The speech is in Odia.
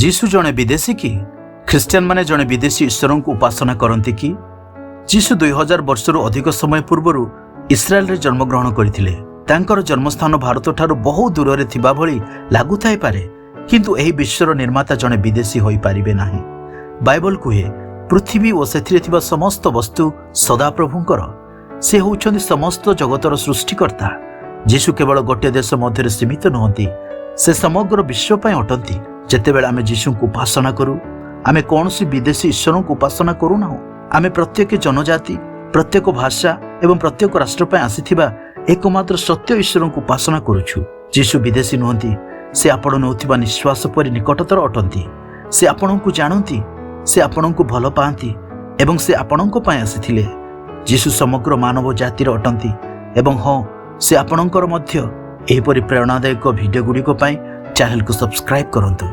ଯୀଶୁ ଜଣେ ବିଦେଶୀ କି? ଖ୍ରୀଷ୍ଟିଆନମାନେ ଜଣେ ବିଦେଶୀ ଈଶ୍ୱରଙ୍କୁ ଉପାସନା କରନ୍ତି କି? ଯୀଶୁ 2000 ବର୍ଷରୁ ଅଧିକ ସମୟ ପୂର୍ବରୁ ଇସ୍ରାଏଲରେ ଜନ୍ମଗ୍ରହଣ କରିଥିଲେ। ତାଙ୍କର ଜନ୍ମସ୍ଥାନ ଭାରତଠାରୁ ବହୁ ଦୂରରେ ଥିବା ଭଳି ଲାଗୁଥାଇପାରେ, କିନ୍ତୁ ଏହି ବିଶ୍ୱର ନିର୍ମାତା ଜଣେ ବିଦେଶୀ ହୋଇପାରିବେ ନାହିଁ। ବାଇବଲ କୁହେ, ପୃଥିବୀ ଓ ସେଥିରେ ଥିବା ସମସ୍ତ ବସ୍ତୁ ସଦାପ୍ରଭୁଙ୍କର। ସେ ହେଉଛନ୍ତି ସମସ୍ତ ଜଗତର ସୃଷ୍ଟିକର୍ତ୍ତା। ଯୀଶୁ କେବଳ ଗୋଟିଏ ଦେଶ ମଧ୍ୟରେ ସୀମିତ ନୁହନ୍ତି, ସେ ସମଗ୍ର ବିଶ୍ୱ ପାଇଁ ଅଟନ୍ତି। ଯେତେବେଳେ ଆମେ ଯୀଶୁଙ୍କୁ ଉପାସନା କରୁ, ଆମେ କୌଣସି ବିଦେଶୀ ଈଶ୍ୱରଙ୍କୁ ଉପାସନା କରୁନାହୁଁ। ଆମେ ପ୍ରତ୍ୟେକ ଜନଜାତି, ପ୍ରତ୍ୟେକ ଭାଷା ଏବଂ ପ୍ରତ୍ୟେକ ରାଷ୍ଟ୍ର ପାଇଁ ଆସିଥିବା ଏକମାତ୍ର ସତ୍ୟ ଈଶ୍ୱରଙ୍କୁ ଉପାସନା କରୁଛୁ। ଯୀଶୁ ବିଦେଶୀ ନୁହନ୍ତି। ସେ ଆପଣ ନେଉଥିବା ନିଶ୍ୱାସ ପରି ନିକଟତର ଅଟନ୍ତି। ସେ ଆପଣଙ୍କୁ ଜାଣନ୍ତି, ସେ ଆପଣଙ୍କୁ ଭଲ ପାଆନ୍ତି ଏବଂ ସେ ଆପଣଙ୍କ ପାଇଁ ଆସିଥିଲେ। ଯୀଶୁ ସମଗ୍ର ମାନବ ଜାତିର ଅଟନ୍ତି ଏବଂ ହଁ, ସେ ଆପଣଙ୍କର ମଧ୍ୟ। ଏହିପରି ପ୍ରେରଣାଦାୟକ ଭିଡ଼ିଓ ଗୁଡ଼ିକ ପାଇଁ ଚ୍ୟାନେଲକୁ ସବସ୍କ୍ରାଇବ୍ କରନ୍ତୁ।